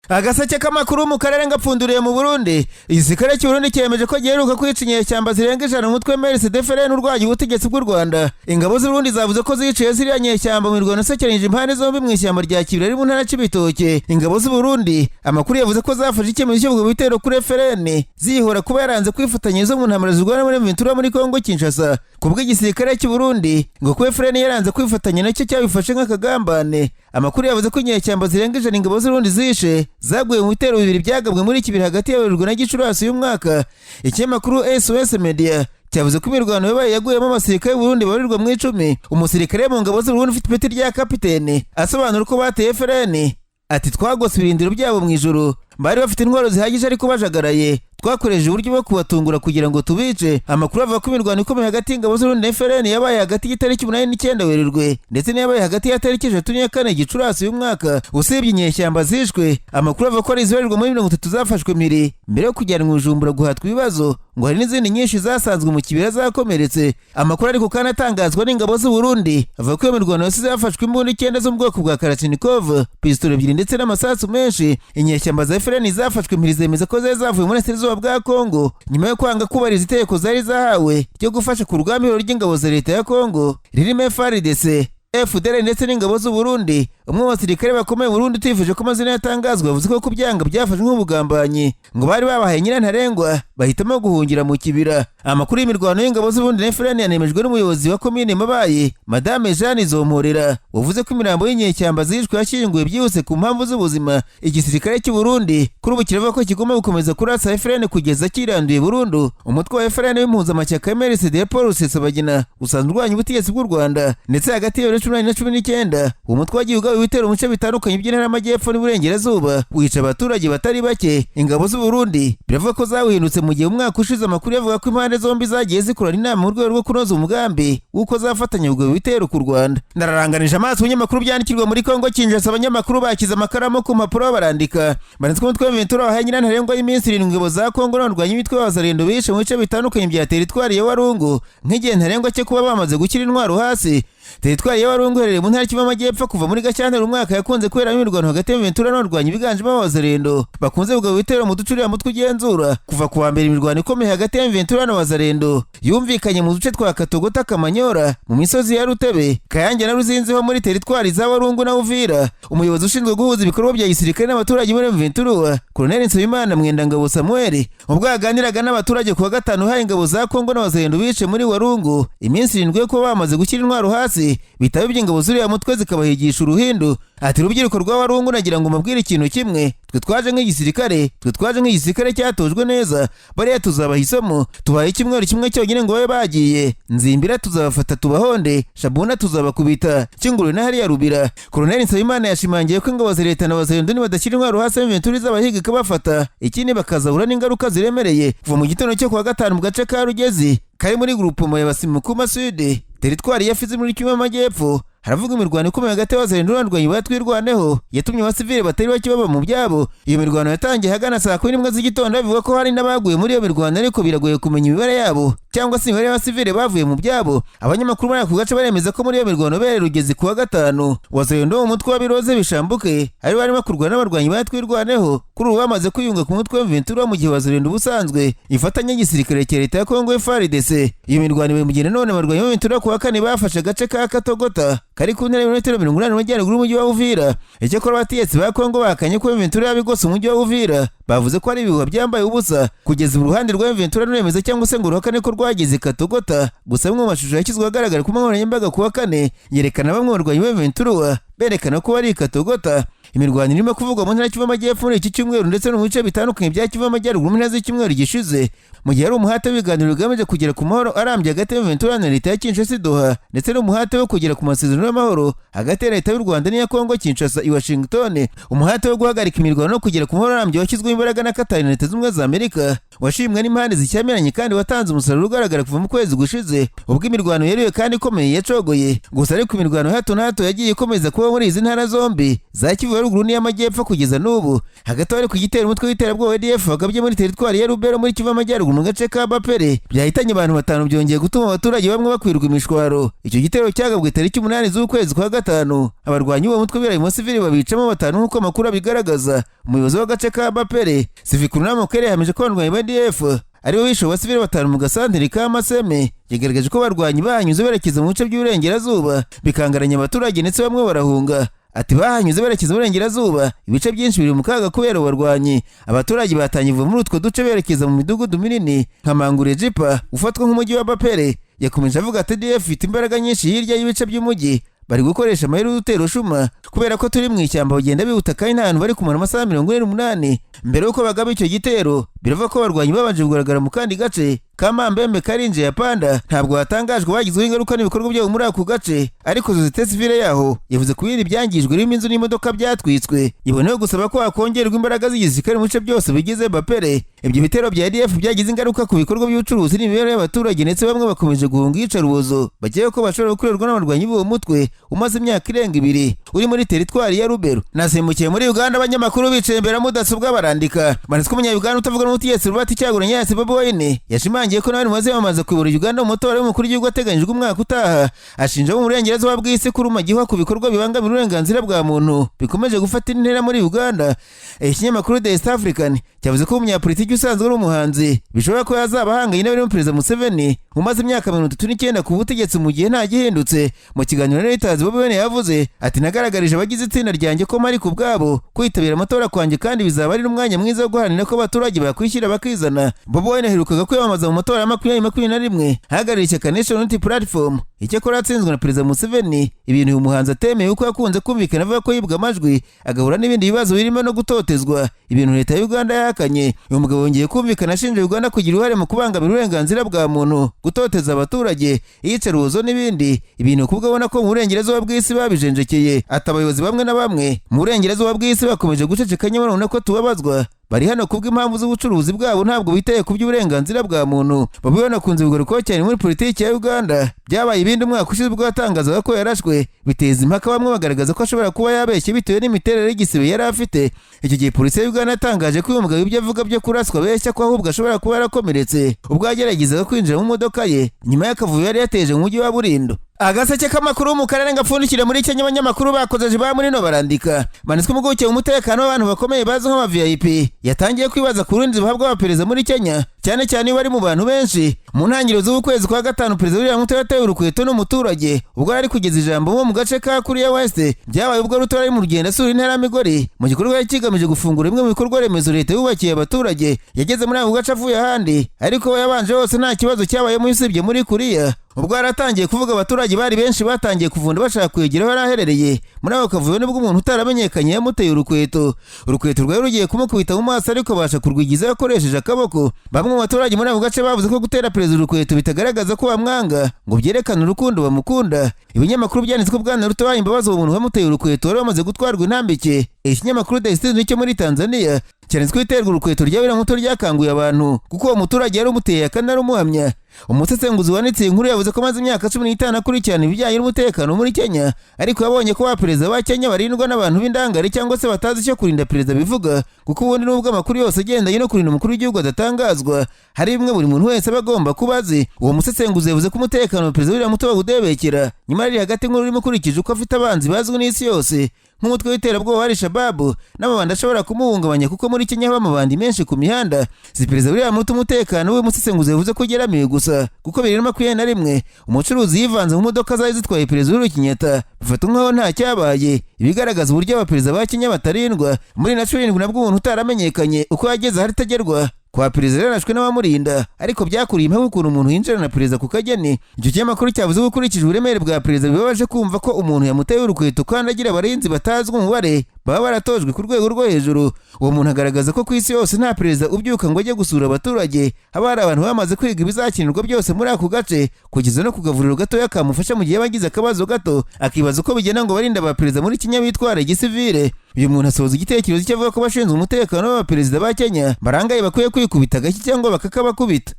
Agaseke k'amakuru mu karere ngapfunduriye mu Burundi. Igisirikare cy'u Burundi cyemeje ko giheruka kwica inyeshyamba zirenga 100 mu mutwe MRCD-FLN urwanya ubutegetsi bw'u Rwanda. Ingabo z'u Burundi zavuze ko ziciye ziriya nyeshyamba mu mirwano isekeranyije impande zombi mu ishyamba rya Kibira riri mu ntara Cibitoke. Ingabo z'u Burundi, amakuru yavuze ko zafashe icyemezo cyo kugaba ibitero kuri FLN zihora kuba yaranze kwifatanya izo mu ntambara zirwana muri Ventura muri Kongo Kinshasa. Ku bw'igisirikare cy'u Burundi, ngo kuba FLN yaranze kwifatanya nacyo cyabifashe nk'akagambane. Amakuru yavuze ko inyeshyamba zirenga 100 ingabo z'u Burundi zishe zaguye mu bitero bibiri byagabwe muri Kibira hagati ya Werurwe na Gicurasi y'uyu mwaka. Ikinyamakuru SOS Media cyavuze ko imirwano yabaye yaguyemo abasirikare b'u Burundi babarirwa mu 10. Umusirikare mu ngabo z'u Burundi ufite ipeti rya kapitene asobanura uko bateye FLN, ati: "Twagose ibirindiro byabo mu ijoro, bari bafite intwaro zihagije ariko bajagaraye, twakoresheje uburyo bwo kubatungura kugira ngo tubice." Amakuru avuga ko imirwano ikomeye hagati y'ingabo z'u Burundi na FLN yabaye hagati y'itariki 8 n'9 Werurwe ndetse n'iyabaye hagati ya tariki 3 n'iya 4 Gicurasi y'uyu mwaka. Usibye inyeshyamba zishwe, amakuru avuga ko ari izibarirwa muri 30 zafashwe mpiri mbere yo kujyanwa i Bujumbura guhatwa ibibazo, ngo hari n'izindi nyinshi zasanzwe mu kibira zakomeretse. Amakuru ariko kandi atangazwa n'ingabo z'u Burundi avuga ko iyo mirwano yasize hafashwe imbunda icyenda zo mu bwoko bwa Kalashnikov, pisitoli ebyiri ndetse n'amasasu menshi. Inyeshyamba za FLN zafashwe mpiri zemeza ko zari zavuye muri Burasirazuba bwa Kongo nyuma yo kwanga kubahiriza itegeko zari zahawe ryo gufasha ku rugamba ihuriro ry'ingabo za leta ya Kongo ririmo FARDC, FDLR ndetse n'ingabo z'u Burundi. Umwe mu basirikare bakomeye mu Burundi utifuje ko amazina yatangazwa yavuze ko kubyanga byafashwe nk'ubugambanyi, ngo bari babahaye nyirantarengwa bahitamo guhungira mu kibira. Amakuru y'imirwano y'ingabo z'u Burundi na FLN yanemejwe n'umuyobozi wa komine Mabayi, Madame Jeanne Zomporera, wavuze ko imirambo y'inyeshyamba zishwe yashyinguwe byihuse ku mpamvu z'ubuzima. Igisirikare cy'u Burundi kuri ubu kiravuga ko kigomba gukomeza kurasa FLN kugeza kiranduye burundu. Umutwe wa FLN w'impuzamashyaka MRCD ya Paul Rusesabagina usanzwe urwanya ubutegetsi bw'u Rwanda, ndetse hagati ya 2018 na 19 uwo mutwe wagiye ugaba ibitero mu bice bitandukanye by'intara y'Amajyepfo n'Iburengerazuba, wica abaturage batari bake. Ingabo z'u Burundi biravuga ko zawuhindutse, mu gihe umwaka ushize amakuru yavuga ko impande zombi zagiye zikorana inama mu rwego rwo kunoza umugambi w'uko zafatanya kugaba ibitero ku Rwanda. Nararanganije amaso ibinyamakuru byandikirwa muri Kongo Kinshasa. Abanyamakuru bakize amakaramu ku mpapuro barandika, banditswe umutwe wa Ventura wahaye nyirantarengwa y'iminsi 7 ingabo za Kongo n'abarwanyi b'imitwe y'Abazarendo bishe mu bice bitandukanye bya teritwari ya Walungu nk'igihe ntarengwa cyo kuba bamaze gushyira intwaro hasi. Teritwari ya Walungu iherereye mu ntara Kivu y'Amajyepfo. Kuva muri Gashyantare umwaka yakunze kuberamo imirwano hagati ya Ventura n'abarwanyi biganjemo Abazarendo bakunze kugaba ibitero mu duce uriya mutwe ugenzura. Kuva ku wa mbere, imirwano ikomeye hagati ya Ventura n'Abazarendo yumvikanye mu duce twa Katogota, Kamanyora, mu misozi ya Rutebe, Kayange na Ruzinzi ho muri teritwari za Walungu na Uvira. Umuyobozi ushinzwe guhuza ibikorwa bya gisirikare n'abaturage muri Ventura, Colonel Nsabimana Mwendangabo Samuel, ubwo yaganiraga n'abaturage ku wa gatanu, uhaye ingabo za Kongo n'Abazarendo bice muri Walungu iminsi 7 yo kuba bamaze gushyira intwaro hasi, bitaba iby'ingabo z'uriya mutwe zikabahigisha uruhindu. Ati: "Rubyiruko rwa Walungu, nagira ngo mubwire ikintu kimwe. Twe twaje nk'igisirikare, twe twaje nk'igisirikare cyatojwe neza. Bariya tuzabaha isomo. Tubaye icyumweru kimwe cyonyine ngo babe bagiye. Nzimbira tuzabafata tubahonde, Shabuna tuzabakubita, Kingurube na hariya Rubira." Koloneli Nsabimana yashimangiye ko ingabo za leta na Bazarendo nibadashyira intwaro hasi, Ventura izabahiga ikabafata, ikindi bakazahura n'ingaruka ziremereye. Kuva mu gitondo cyo kuwa gatanu, mu gace ka Rugezi kari muri groupement ya Basimukuma Sud, teritwari ya Fizi muri Kivu y'Amajyepfo, haravuga imirwano ikomeye hagati y'Abazarendo n'abarwanyi ba Twirwaneho yatumye abasivile batari bake baba mu byabo. Iyo mirwano yatangiye ahagana saa 11 z'igitondo. Bivuga ko hari n'abaguye muri iyo mirwano, ariko biragoye kumenya imibare yabo cyangwa se imibare y'abasivile bavuye mu byabo. Abanyamakuru muri ako gace baremeza ko muri iyo mirwano bereye Rugezi kuwa gatanu, Wazarendo wo mu mutwe wa Biroze Bishambuke ari barimo kurwana n'abarwanyi ba Twirwaneho kuri ubu bamaze kwiyunga ku mutwe wa Ventura, mu gihe Wazarendo ubusanzwe ifatanya n'igisirikare cya leta ya Kongo FARDC. Iyo mirwano ibaye mu gihe nanone abarwanyi ba Ventura kuwa kane bafashe agace ka Katogota kari ku ntera ibirometero 80 mu majyaruguru y'umujyi wa Uvira. Icyakora abategetsi ba Kongo bahakanye ko Ventura yabigose umujyi wa Uvira, bavuze ko ari ibihuha byambaye ubusa. Kugeza ubu uruhande rwa Ventura ruremeza cyangwa se ngo ruhakane ko rwageze Katogota. Gusa amwe mu mashusho yashyizwe ahagaragara ku nkoranyambaga kuwa kane yerekana bamwe mu barwanyi ba Ventura berekana ko bari Katogota. Imirwano irimo kuvugwa mu ntara Kivu y'Amajyepfo muri iki cyumweru ndetse no mu bice bitandukanye bya Kivu y'Amajyaruguru mu mpera z'icyumweru gishize, mu gihe hari umuhate w'ibiganiro bigamije kugera ku mahoro arambye hagati ya Ventura na leta ya Kinshasa i Doha, ndetse n'umuhate wo kugera ku masezerano y'amahoro hagati ya leta y'u Rwanda n'iya Kongo Kinshasa i Washington. Umuhate wo guhagarika imirwano no kugera ku mahoro arambye washyizweho imbaraga na Qatar na Leta Zunze Ubumwe za Amerika washimwe n'impande zishyamiranye kandi watanze umusaruro ugaragara kuva mu kwezi gushize, ubwo imirwano yeruye kandi ikomeye yacogoye. Gusa ariko imirwano hato na hato yagiye ikomeza kuba muri izi ntara zombi za Kivu. ya Ruguru n'iy'Amajyepfo kugeza n'ubu. Hagati aho, ku gitero umutwe w'iterabwoba ADF wagabye muri teritwari ya Rubero muri Kivu Amajyaruguru mu gace ka Bapere byahitanye abantu batanu, byongeye gutuma abaturage bamwe bakwirwa imishwaro. Icyo gitero cyagabwe tariki 8 z'ukwezi kwa gatanu. Abarwanyi b'uwo mutwe biraye mu basivili babicamo batanu, nk'uko amakuru abigaragaza. Umuyobozi w'agace ka Bapere, Sivikuruna Mukere, yahamije ko abarwanyi ba ADF aribo bishe abasivili batanu mu gasanteri ka Maseme. Yagaragaje ko abarwanyi bahanyuze berekeza mu bice by'uburengerazuba, bikangaranya abaturage ndetse bamwe barahunga. Ati: "Bahanyuze berekeza iburengerazuba, ibice byinshi biri mu kaga kubera abarwanyi. Abaturage batangiye kuva muri utwo duce berekeza mu midugudu minini nka Mangurejipa ufatwa nk'umujyi wa Bapere." Yakomeje avuga ati: "ADF ifite imbaraga nyinshi hirya y'ibice by'umujyi, bari gukoresha amayeri y'udutero shuma. Kubera ko turi mu ishyamba, bagenda bihuta kandi nta hantu bari kumara amasaha 48 mbere y'uko bagaba icyo gitero." Biravuga ko abarwanyi babanje kugaragara mu kandi gace ka Mambembe karinjiye ya Panda. Ntabwo hatangajwe bagizweho ingaruka n'ibikorwa byabo muri ako gace, ariko sosiyete sivile yaho yavuze ku bindi byangijwe birimo inzu n'imodoka byatwitswe, iboneyeho gusaba ko hakongerwa imbaraga z'igisirikare mu bice byose bigize Bapere. Ibyo bitero bya ADF byagize ingaruka ku bikorwa by'ubucuruzi n'imibereho y'abaturage, ndetse bamwe bakomeje guhunga iyicarubozo bakeka ko bashobora gukorerwa n'abarwanyi b'uwo mutwe umaze imyaka irenga 2 uri muri teritwari ya Rubero. Nasimbukiye muri Uganda. Abanyamakuru bicaye imbere ya mudasobwa barandika, banditswe Umunya-Uganda utavuga n'ubutegetsi Robert Kyagulanyi Bobi Wine yashimangiye ko nawe baziyamamaza kuyobora Uganda mu matora y'umukuru w'igihugu ateganyijwe umwaka utaha. Ashinja abo mu burengerazuba bw'isi kuruma gihwa ku bikorwa bibangamira uburenganzira bwa muntu bikomeje gufata intera muri Uganda. Ikinyamakuru The East African cyavuze ko umunyapolitiki usanzwe ari umuhanzi bishobora ko yazaba ahanganye n'abarimo Perezida Museveni umaze imyaka 39 ku butegetsi mu gihe nta gihindutse. Mu kiganiro na Reuters, Bobi Wine yavuze ati: "Nagaragarije abagize itsinda ryanjye ko mari ku bwabo kwitabira amatora kwanjye, kandi bizaba ari n'umwanya mwiza wo guharanira ko abaturage bakwishyira bakizana." Bobi Wine aherukaga kwiyamamaza mu matora ya 2021 ahagarariye ishyaka National Unity Platform. Icyakora yatsinzwe na Perezida Museveni, ibintu uyu muhanzi atemeye kuko yakunze kumvikana avuga ko yibwa amajwi, agahura n'ibindi bibazo birimo no gutotezwa, ibintu leta ya Uganda yahakanye. Uyu mugabo yongeye kumvikana ashinja Uganda kugira uruhare mu kubangamira uburenganzira bwa muntu, gutoteza abaturage, iyicarubozo n'ibindi, ibintu kubwo abona ko mu burengerazuba bw'isi babijenjekeye. Ati: "Abayobozi bamwe na bamwe mu burengerazuba bw'isi bakomeje guceceka, nyamara ubona ko tubabazwa. Bari hano kubw'impamvu z'ubucuruzi bwabo, ntabwo bitaye ku by'uburenganzira bwa muntu." Bobi Wine akunze kugarukaho cyane muri politiki ya Uganda. Byabaye ibindi umwaka ushize ubwo yatangazaga ko yarashwe, biteza impaka, bamwe bagaragaza ko ashobora kuba yabeshye bitewe n'imiterere y'igisebe yari afite. Icyo gihe polisi ya Uganda yatangaje ko uyu mugabo ibyo avuga byo kuraswa abeshya, ko ahubwo ashobora kuba yarakomeretse ubwo yageragezaga kwinjira mu modoka ye nyuma y'akavuyo yari yateje mu mujyi wa Burindo. Agaseke k'amakuru mu karere gapfundikira muri Kenya. Abanyamakuru bakoze ba muri no barandika, banditswe impuguke mu mutekano w'abantu bakomeye bazwi nk'aba VIP yatangiye kwibaza ku burinzi buhabwa abaperezida muri Kenya, cyane cyane iyo bari mu bantu benshi. Mu ntangiriro z'ukwezi kwa gatanu, Perezida William Ruto yatewe urukweto n'umuturage ubwo yari kugeza ijambo mu gace ka Kuriya West. Byabaye ubwo Ruto ari mu rugendo asura intara ya Migori mu gikorwa yari kigamije gufungura bimwe mu bikorwa remezo leta yubakiye abaturage. Yageze muri ako gace avuye ahandi, ariko yabanje hose nta kibazo cyabayemo usibye muri Kuriya. Ubwo yaratangiye kuvuga, abaturage bari benshi batangiye kuvunda bashaka kwegera aho yari aherereye. Muri ako kavuyo nibwo umuntu utaramenyekanye yamuteye urukweto. Urukweto rwari rugiye kumukubita mu maso, ariko abasha kurwigizayo akoresheje akaboko. Bamwe mu baturage muri ako gace bavuze ko gutera perezida urukweto bitagaragaza ko bamwanga, ngo byerekane urukundo bamukunda. Ibinyamakuru byanditse ko Bwana Ruto yahaye imbabazi uwo muntu wamuteye urukweto wari wamaze gutwarwa intambike. Ikinyamakuru The Citizen cyo muri Tanzania cyanditswe iterwa urukweto rya William Ruto ryakanguye abantu, kuko uwo muturage yari umuteye akanarumuhamya. Umusesenguzi wanditse iyi nkuru yavuze ko amaze imyaka 15 akurikirana ibijyanye n'umutekano muri Kenya, ariko yabonye ko ba perezida ba Kenya barindwa n'abantu b'indangare cyangwa se batazi icyo kurinda perezida bivuga, kuko ubundi nubwo amakuru yose agendanye no kurinda umukuru w'igihugu adatangazwa, hari bimwe buri muntu wese aba agomba kuba azi. Uwo musesenguzi yavuze ko umutekano wa Perezida William Ruto bawudebekera, nyuma ari hagati nk'ururimi ukurikije uko afite abanzi bazwi n'isi yose nk'umutwe w'iterabwoba wa Al-Shabaab n'amabandi ashobora kumuhungabanya, kuko muri Kenya haba amabandi menshi ku mihanda. Si Perezida William Ruto umutekano we musesenguzi yavuze ko ugeramiwe gusa, kuko 2021 umucuruzi yivanze mu modoka zari zitwaye Perezida Uhuru Kenyatta, bifatwa nk'aho nta cyabaye, ibigaragaza uburyo abaperezida ba Kenya batarindwa. Muri na 17 nabwo umuntu utaramenyekanye uko yageze ahari itagerwa kwa perezida yarashwe n'abamurinda, ariko byakuriye impamvu ukuntu umuntu yinjira na perezida ku kageni. Icyo kinyamakuru cyavuze ko ukurikije uburemere bwa perezida, bibabaje kumva ko umuntu yamuteye urukweto kandi agira abarinzi batazwi umubare baba baratojwe ku rwego rwo hejuru. Uwo muntu agaragaza ko ku isi yose nta perezida ubyuka ngo ajye gusura abaturage, haba hari abantu bamaze kwiga ibizakinirwa byose muri ako gace, kugeza no ku gavuriro gatoya kamufasha mu gihe yaba agize akabazo gato. Akibaza uko bigenda ngo barinde abaperezida muri Kenya bitwara igisivile. Uyu muntu asoza igitekerezo cye avuga ko abashinzwe umutekano w'abaperezida ba Kenya barangaye, bakwiye kwikubita agashyi cyangwa bakakabakubita.